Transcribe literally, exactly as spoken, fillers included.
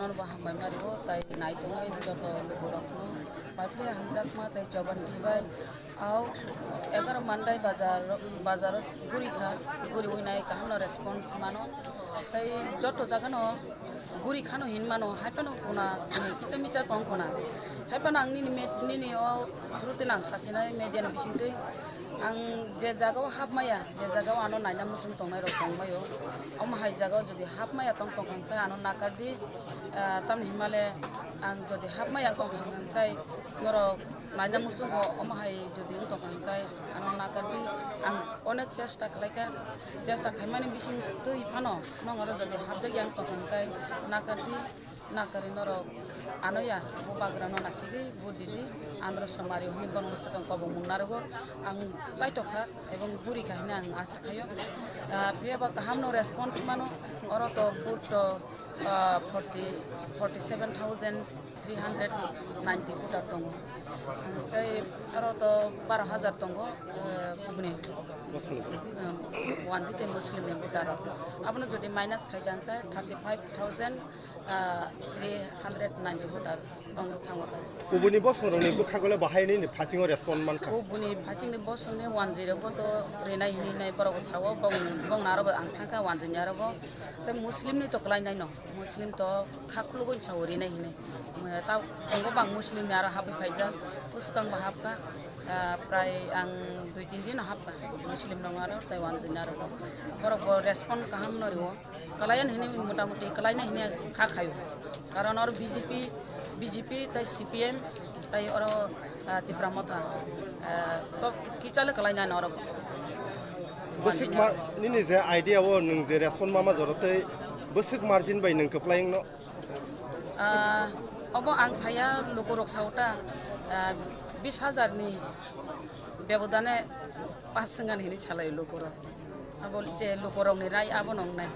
Ano bo hambai ma rio, tai nai tongnai joto lukurokno. Paiphle hamjakma tei chobani sibai. Au egaroh Mandai bazar, bazaro guri kha, guriwi nai kahamno response mano. Tai joto jagano guri khano hin mano, haipano kuna kisa misa tong khona. Haipano ang nini met-, nini o through tino ang sasinai media ni bisingtwi. Ang je jagao hapmaya, je jagao ano naina muchung tongnai rok tongbaio. Omo hai jagao jodi hapmaya tong tong kha hwnkhe ano nakardi, ah, tamni himale ang jodi hapmaya tong kha hwnkhe norok naina muchungo omo hai jodi wng tong kha hwnkhe ano nakardi. Ang onek chesta khlaikha, chesta khaimani bisingtwi phano nong aro jodi hapjakya wng tong kha hwnkhe nakardi. Nakari norok ano ya, bo bagrano nasigwi bo didi Andro Somari hwnwi bono swkang kobongmung narogo. Ang chaitokha ebong gurikha hwnwi ang asa khaio. Ah, phiyaba kahamno response mano, oro to vote to, ah, forty, forty seven thousand three hundred ninety voter tongo. Ang tei oro to baro hajar tongo, eh, kubuni, Bosong. Eh, wanjwi tei Muslim ni voter rok. Abono jodi minus khaikha hwnkhe thirty five thousand ah, three hundred ninety voter tong thango ta. Kubuni bosongrokni bwkhago le bahai nini phasingo respond mankha. Kubuni phasingni bosongni wanjwi rokbo to rinai hinwi nai borok sao bong, bong naro bo ang thangkha wanjwi ni aro bo. Tei Muslim ni to kwlai nai no. Muslim to kha khulugwi sao rinai hinwi. Mwe ta tongo bang Muslim ni aro habwi phaijak. Bwswkang bo hapkha. Ah, prai ang dui tin din hapkha. Muslim rok aro tei wanjwi ni aro bo. Borok bo respond kaham no rio. Kwlaiyan hini motamuti kwlaina hini kha khayo. Karon oro B J P, B J P tei C P M tei oro, ah, Tipra Motha, ah, to kichale kwlaina norok. Bwswk ma-, nini je idea o nwng je respond mama jora tei bwswk margin bai nwng kwplai wngno? Ah, obo ang saya lukurok sauta, ah, bis hajar ni bebodane pas swngan hini salai lukurok. Abo je lukurokni rai abo nongnai.